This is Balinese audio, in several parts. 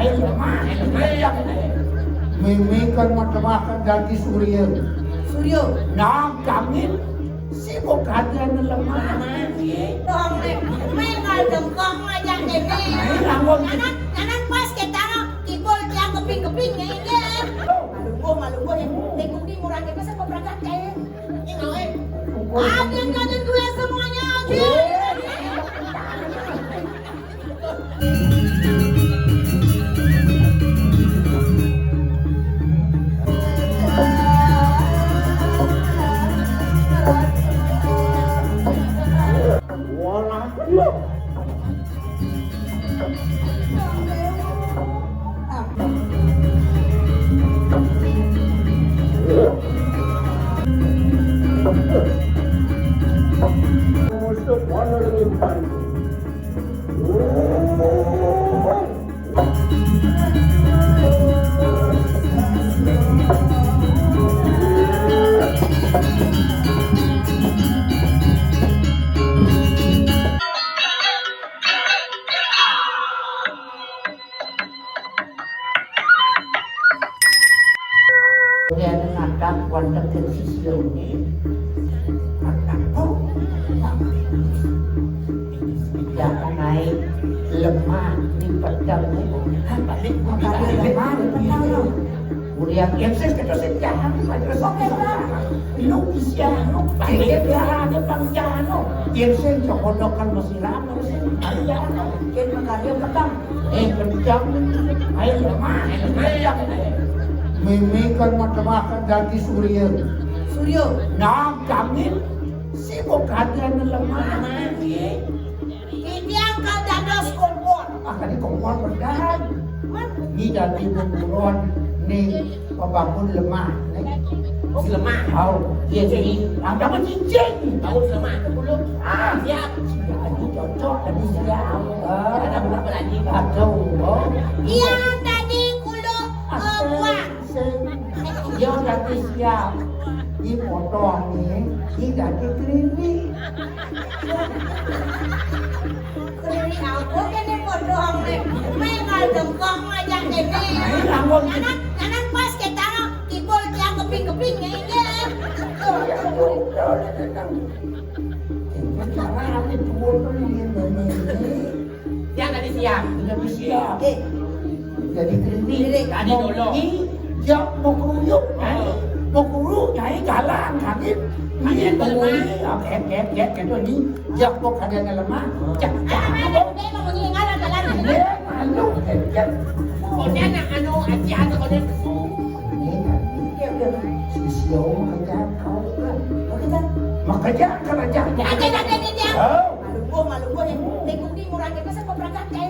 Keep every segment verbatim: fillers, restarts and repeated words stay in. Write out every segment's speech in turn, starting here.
Lemah, lemah. Mimi kan mah lemah kan dadi surya. Surya. Nah, kami sibuk kajian lemah. Dong, Nek. Main ngal jengkong aja, Nek. Ayo, bangun. Nyanan, nyanan pas kita, kibul tiang keping-keping, ya, ini. Malu gua, malu gua, ya. Nek, kuning murah, Nek. Masa kau berangkat, Nek? Ini, Nek. Agen, agen, gue semuanya, agen. Yen ngadak wonten ing sisiune, ngadak, oh, ya, naik lemah di pedang niku. Balik, balik, lemah di pedang. Kemudian yen sing kedo sing jahat, padahal sing jahat. Lu bisa, lu balik, ya, ada bang jahat, no. Yen sing jokodokan masih lama, sing bang jahat, no. Yen makarya pedang. Eh, kencang. Ayo, lemah, lemah. Mimi kan mah lemah kan dadi surya. Surya. Nah, kami sibuk kajian lemah. Ini yang kau dados kompor. Ah, tadi kompor pedang. Ini dadi pemburuan nih. Pembangun lemah, nih. Oh, lemah. Tahu? Iya, sih. Ada apa cincin? Tahu lemah itu dulu. Ah, siap. Ya, ini cocok tadi siap. Ah, ada berapa lagi? Aduh, oh. Iya, tadi kulo, eh, buah. Sing. Iya, tadi siap. Ini potong nih. Ini dadi klinik. Kuwi aku kene padha ame. Mengal dengkong aja kene. Anak, anak pas kita kibul tiang keping-keping ngene. Yang tadi siap. Sudah siap. Eh, jadi klinik. Klinik. Tadi dulu. Ini dia mau keruyuk, kan? Mau keruyuk, nyai jalan, kan? Ini, ini, oke, oke, oke, gitu, ini. Jok kok ada lemah. Cek, cek. Dia mau nyengal jalan. Dia malu, cek, cek. Kau dia nak anu, aji anu, kau dia kesu. Ini, kan? Iya, iya. Si Sio makanya kau kan. Makanya. Makanya, kerja. Ada, ada, ada, dia. Oh. Malu gua, malu gua, ya. Ikuti murah kita, saya kok berangkat, ya.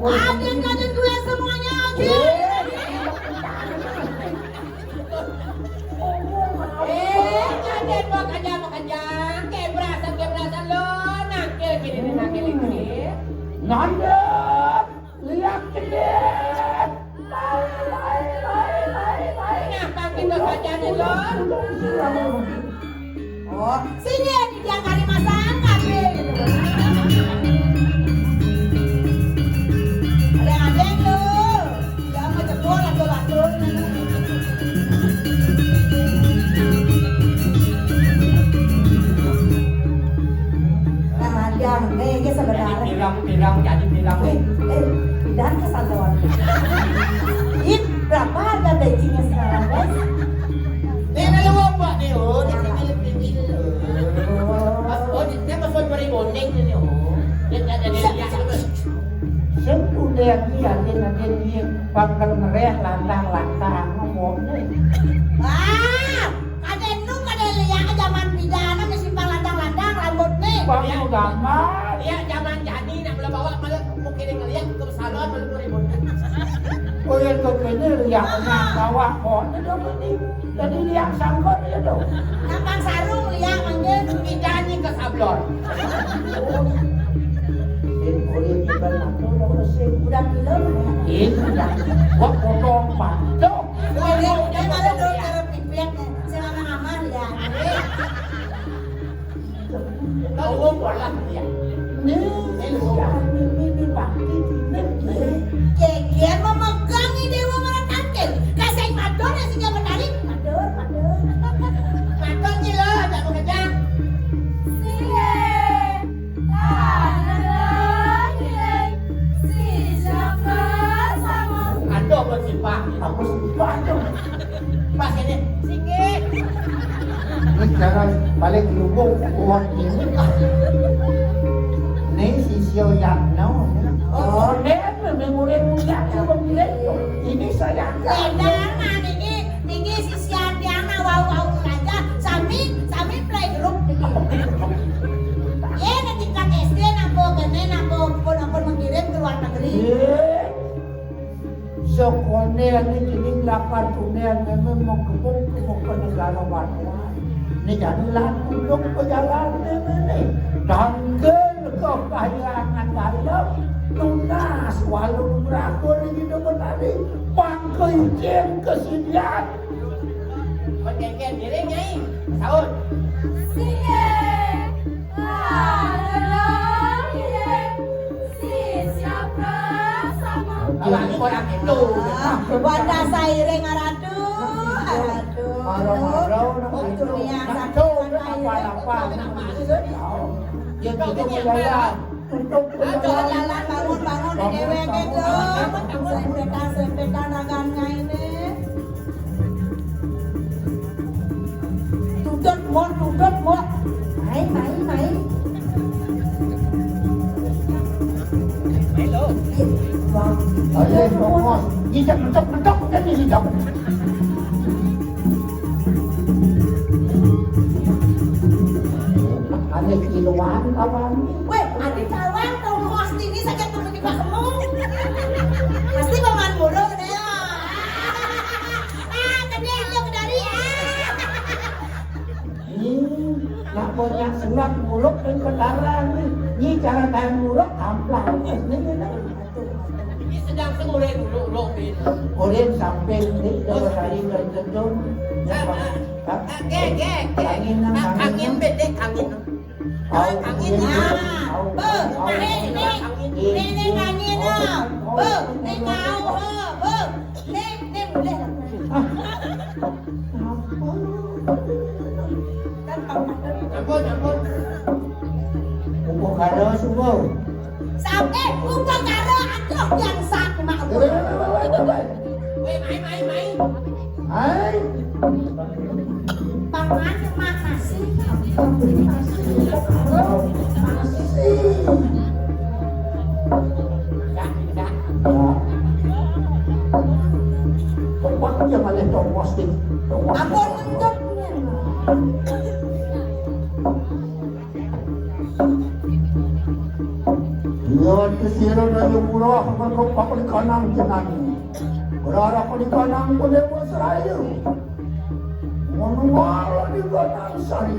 Aden, aden, gue semuanya, aden. Eh, aden, bak aja, bak aja. Kebrasan, kebrasan lo. Nakil gini, nakil gini. Nanda, lihat gini. Lai, lai, lai, lai, lai. Ngapa kita saja nih, lo? Oh, sini ya, di tiang hari masang, kabeh. Ada-ada tuh. Ya, mau jebol, atur-atur. Nah, ada, eh, ini sebenarnya. Pirang, pirang, jadi pirang. Eh, eh, dan kesantuan. Ih, berapa harga dagingnya sekarang, guys? Ini ada lowong, Pak, nih, oh, di sini, di sini. Oh. Pas, oh, di sini, pas, oh, dua ribu ning ini, oh. Dia ada, dia ada, dia ada. Sing udah dia, dia, dia, dia, bakal ngereh, lantang, lantang, ngomongnya. Ah, ada nu, ada liang, zaman pidana, mesti pang lantang-lantang, rambut nih. Bang, ya, udah mah. Ya, zaman jani, nak mula bawa, malah mungkin ngeliat ke salon, malah dua ribu. Oh, yang ke kene, liang, nah, bawa, kok, ada apa nih? Jadi liang sangkut ya dong. Tampang sarung liang mangkin. Kita ni ke sablon. Sing boleh tiba aku dah bersih. Udah kilo mana? Ini dah. Gua potong pantok. Boleh, udah malah dong cara pipit. Selama aman ya. Kau bola ya. Nih, ini, ini, ini, Pak. Ini, ini. Pak, aku sih, waduh. Pas ini, singgih. Ini cara balik lubung kuat ini. Ini si Sio Yatno. Oh, dia memang murid muda, dia bilang, "Ini saya." Edan, nah, niki, niki si Siantiana wau-wau belajar. Sami, sami playgroup niki. Ye, tingkat S D napa kene, napa pun, ampun mengirim ke luar negeri. Iya. Sekolah ni jenis lapan tunen memang mengkebuk-kebuk ke negara Banua. Ni jadi laku dong pejalan ni ni. Tanggal ke kahilangan dalam tunas walau berapa lagi dia menari. Pangkai jen kesedihan. Berkengken diri, Nyai. Sahur. Singgih. Aduh, singgih. Si siapa sama? Abang ni orang itu. Ah, wadah sairing, aratu. Aratu. Marah-marah, nak dunia sakit, apa-apa. Dia gitu, ya. Aduh, jalan, bangun, bangun, di dewek itu. Sempetan, sempetan ragannya ini. Tutut, Mot, tutut, Mot. Mai, mai, mai. Mai lo. Wah. Ayo, Mot. Jijak, mentok, mentok, kan jijak. Aneh kiloan, kawan. Weh, adi kawan, tau Mot ini sakit perut di Pak Kemung. Pasti paman mulu, deh. Ah, tadi itu dari, ah. Ni, nak banyak surat muluk dan ketara ni. Ni cara tahan muluk, amplang. Ni, ni, ni. Ini sedang semulai dulu, Robin. Ulin samping ni, dah berani terjun. Ah, ah. Ah, ah, gek, gek, gek. Angin, ah, angin. Angin bedek, angin. Angin, ah. Beuh, nih, nih. Nih, nih, angin, ah. Beuh, nih, kau, beuh, beuh. Nih, nih, boleh lah. Ah. Ampun, ampun. Upakara semua. Sampai upakara atuh yang sak mak. Weh, weh, weh, weh, weh, weh. Weh, mai, mai, mai. Hai. Paman, makasih. Makasih. Makasih. Ya, ya. Ya. Tempat dia malah dong posting. Dong posting. Ampun, untuk. Iya, kesira Raja Murah, mereka pakai kanang jenang. Berharap di kanang pun dewa seraya. Manual di kanang sari.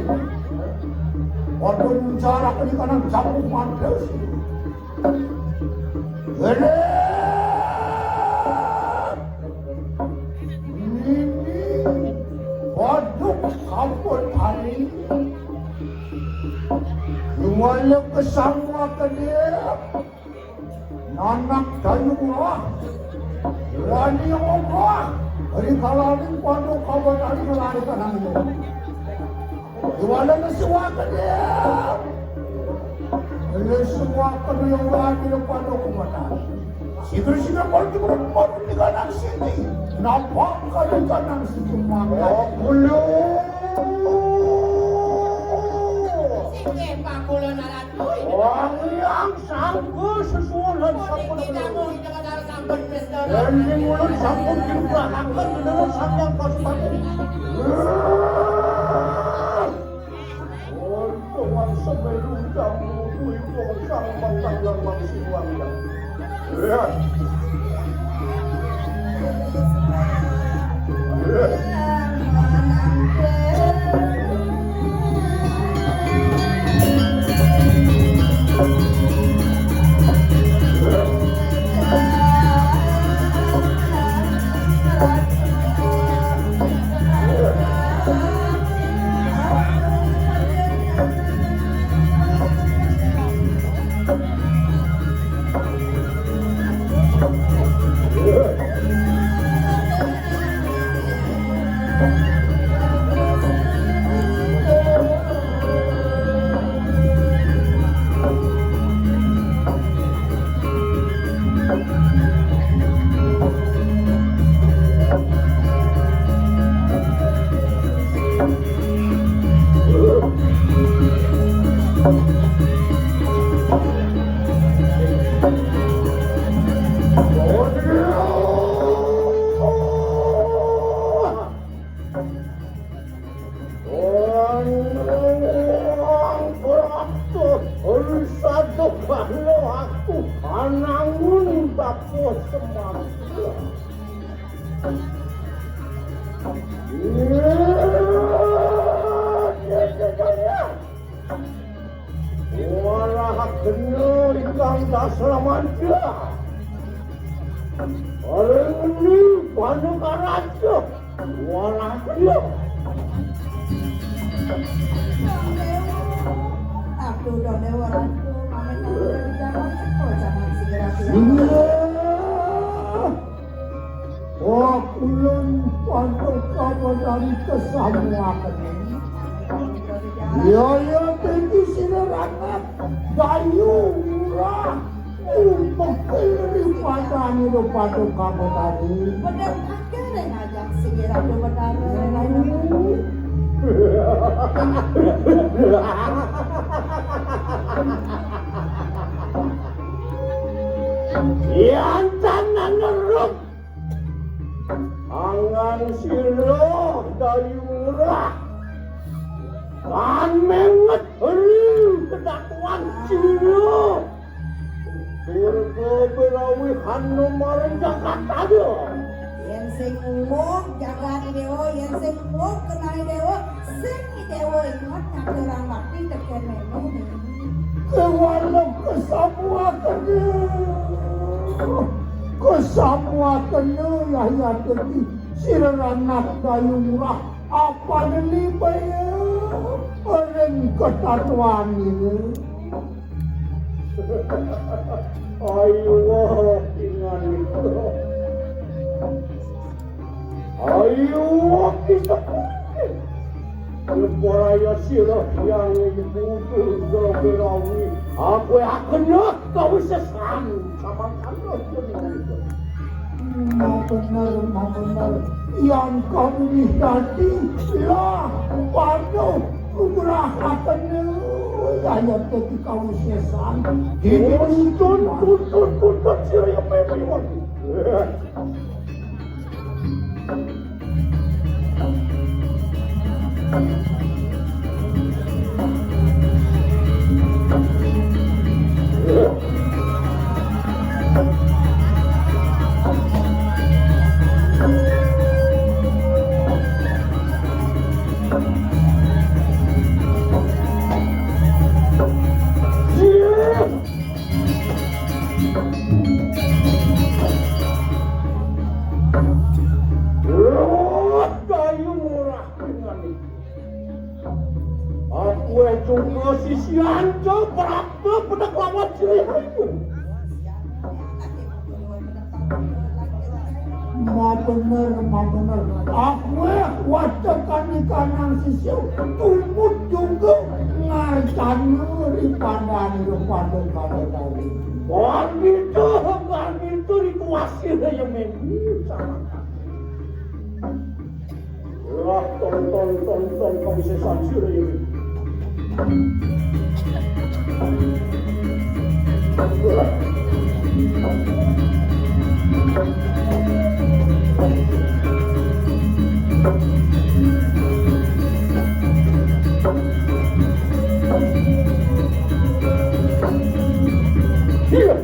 Waduh, cara di kanang jauh mantes. Ini waduk kampung hari. Luwala kesangwa kedip. Nanak dayu murah. Wani obah. Hari kalaning waduk kampung hari melarikan angin. Iwala na suwaka dia. Ala suwaka dia wani na pano kumata. Sigur sigur pano di pano di kanang siti. Napaka di kanang siti mangga. Oh, kulo. Sige, pakulo na lang. Wang yang sangku susulan sa puno. Ending ulun sampun diubahakun menurut sandang pasupaku. Untung ang semeru damu kuwi wong kang patang lan mangsing wayang. Ya. Semangka. Walah kena ingkang dasramanja. Ring endi Panakaraja? Walah dia. Aduh, Don Dewa Ratu, pamit kami dari jaman teko, jaman segera. Iya. Wah, ulun pantun kabar dari kesamuaken. Iya, iya, tinggi sira rangat. Dayu murah. Umpek iri padani do pantun kabar tadi. Bener kagak deh ngajak si Ratu Betara. Yan tanan neruk. Angan sira Dayu Ngurah. Tan menget ri kedatuan sira. Durga Berawi Hanu marang jagat ada. Yen sing umuk jagat dewa, yen sing umuk kenai dewa, sing dewa ingat ngaturang bakti teken menu. Kewalem kesamuaken. Kesamuaken Yahya Teti sira anak Dayu Ngurah apa deni baya ring ketatwan ini. Ayo, ingan itu. Ayo, kita. Leporaya sira yang ibu Durga Berawi. Aku akan kawisesan sama kamu. Mau bener, mau bener. Yang kamu dadi lah, waduh, kubrahaken. Saya tadi kawisesan. Ini tuntun, tuntun, tuntun, sira yang memang. Lewat kayu murah dengan itu. Aku juga sisian coba apa pedek lawan ciri itu. Mabener, mabener. Aku watekan ikanang sisiu tumut juga ngarcana ri pandane pada pada tadi. Wan itu, wan itu dikuasir ya memang sama. Lah, tonton, tonton, kawisesan sira ini. Iya.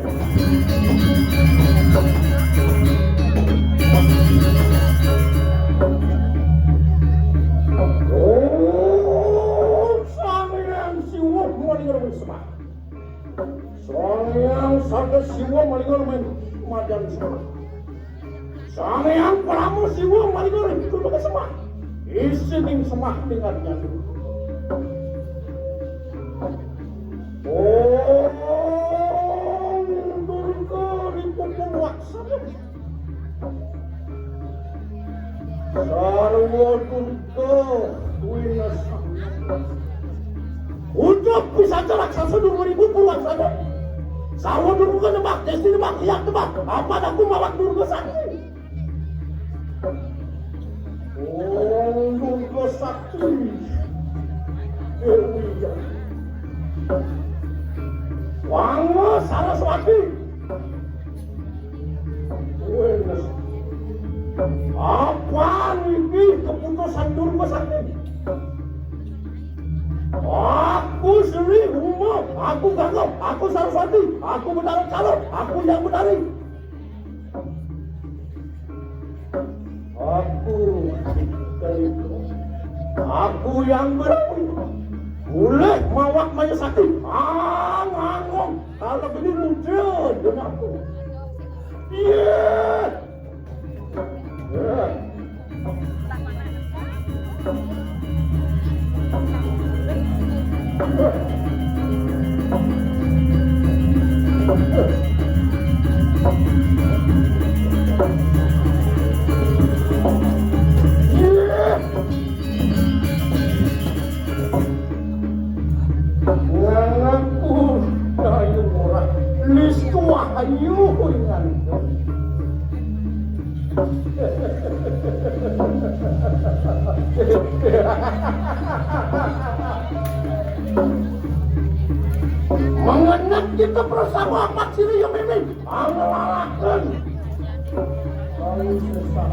Om Sang Hyang Siwa malinga rumin sembah. Sang Hyang Saka Siwa malinga rumin madan sembah. Sang Hyang Parama Siwa malinga rumin sembah. Isining sembah ning arnyandu. Om Durga Ripupung Waksana. Sarwa Durga Winasana. Ucup pisana raksasa Durga Ripupung Waksana. Sarwa Durga nembak, Desti nembak, Hyang nembak. Apa aku mawak Durga Sakti? Om Durga Sakti Dewi. Wangga Saraswati. Wénes. Apa iki keputusan Durga Sakti? Aku Sri Uma, aku Gangga, aku Saraswati, aku Betara Kala, aku Hyang Betari. Yang berawi. Boleh mawak maya sakti. Ah, ngangong. Kalau ini muncul, kenapa? Iya. Ngangku ayu murah, lis tuah ayu ringan. Mengenai kita bersama amat sini yang mimin. Pangelalaken. Lalu sesat.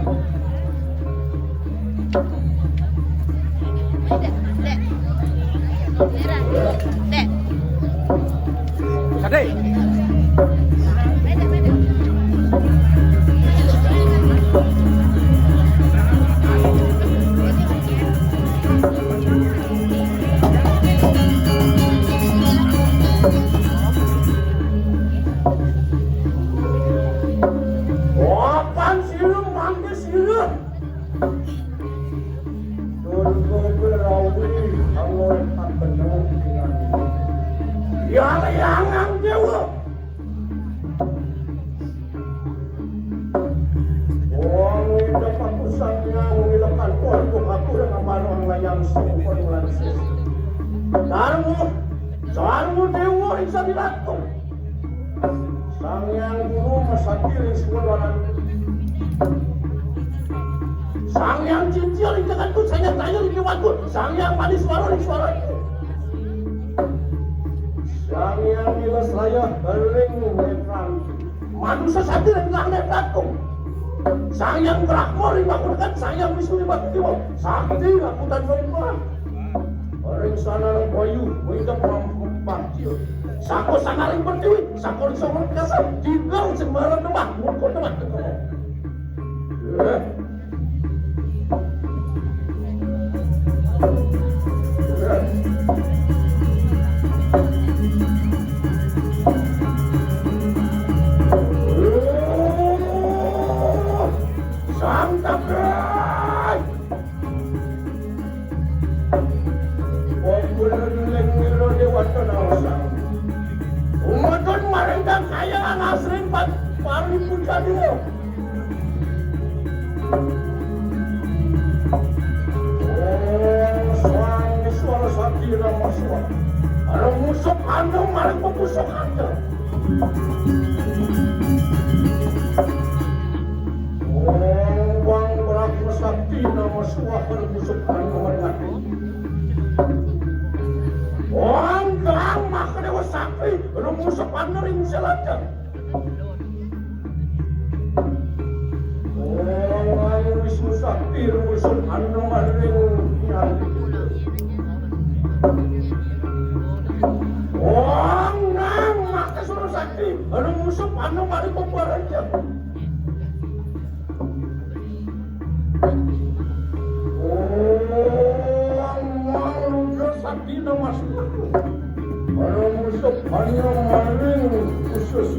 Dek. Dek. Dek. Sadai. Papan siluh, mangke siluh. Durga berawi, angol tak bener. Ya, yang dewa. Wong dapat pusatnya, wong lekan pun, aku dengan barang layang sempur lansis. Darmu, darmu dewa, insa dilatung. Sang Hyang Guru masakti ring suwun wanan. Sang Hyang Cincin ring tekenku, Sang Hyang Tayur ring kiwaku, Sang Hyang Manis Wara ring swaraku. Sang Hyang Wilas Raya ring netran. Manusa sakti ring netranku. Sang Hyang Brahma ring bakunekan, Sang Hyang Wisnu ring bakukiwa. Sakti rakutan ring Ring sananing bayu, wingkep pam-, pancil. Saka sananing pertiwi, saka ring sananing kasar, tinggal sembarang nembah, mungkut nembah. Eh. Eh. Sang Taprai. Wong kula nuling ngira dewata nawasang. Umatun maring kang kaya asring pat-, pari puja dewa. Ong Swang Iswara Sakti Nama Swa. Arep musuh kandung maring pepusuh kandung. Ong Bang Brahma Sakti Nama Swa, arep musuh kandung maring ati. Ong Bang Makadewa Sakti, arep musuh kandung ring selatan. Ong Wisnu Sakti, arep musuh kandung maring nyati. Ong Nang Makasura Sakti, arep musuh kandung maring pembaranjang. Ong Rudra Sakti Nama Swa. Arep musuh kandung maring khusus.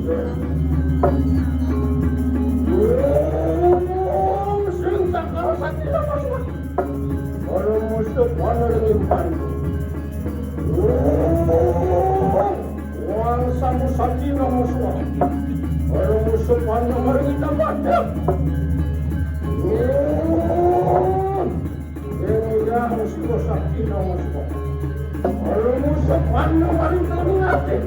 Ong Sing Cakra Sakti Nama Swa. Arep musuh kandung maring Wang Samu Sakti Nama Swa. Arep musuh kandung maring Ida Badem. Ing Ida Mustika Sakti Nama Swa. Arep musuh kandung maring Telung Atik.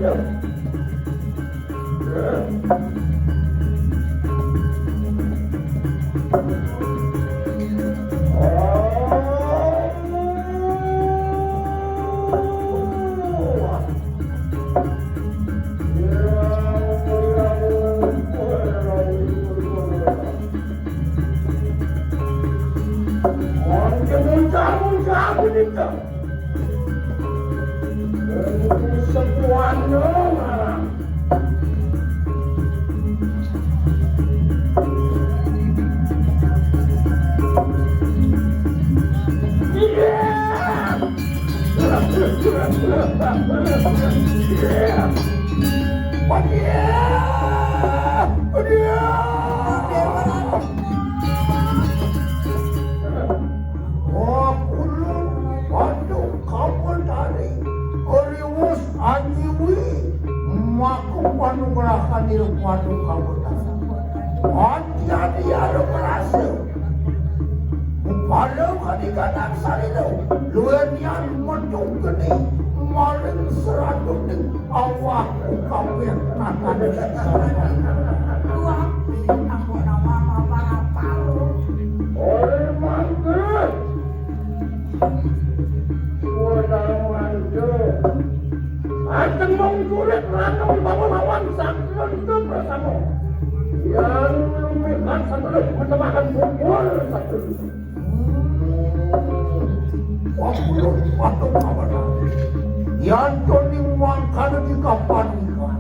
Mangke muncak-muncak punika. Sepuhane ngarang. Iya. Wakulun Padung Kawedari, Oliwus Anyiwi, maku panugrahan ira Padung Kawedari. Antian ira berhasil. Mupala kadi kadang sarina, luenian medung geni, maring seraduning awakku kabeh nanan. Tuapi, ampunang mama para palu. Ora mangke. Ora mangke. Ajeng mung kulit lanang bangun awan sampun bersama. Yang lumikan satu menemahkan bubur satu. Wakulun Padung Kawedari. Yan to ning mangkana di kapan ikan.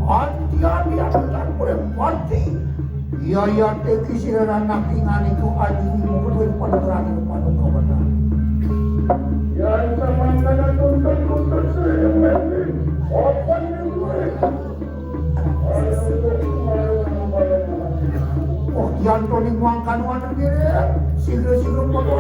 Antian diaturan oleh pati. Iya, iya, teki sira anak ingane ku aji ibu kuwi panugrahan Padung Kawedari. Yan samangkana tuntun-tuntun sira yang mesti. Open ning kuwi. Oh, yan to ning mangkana wonten kene. Sigra-sigra padha.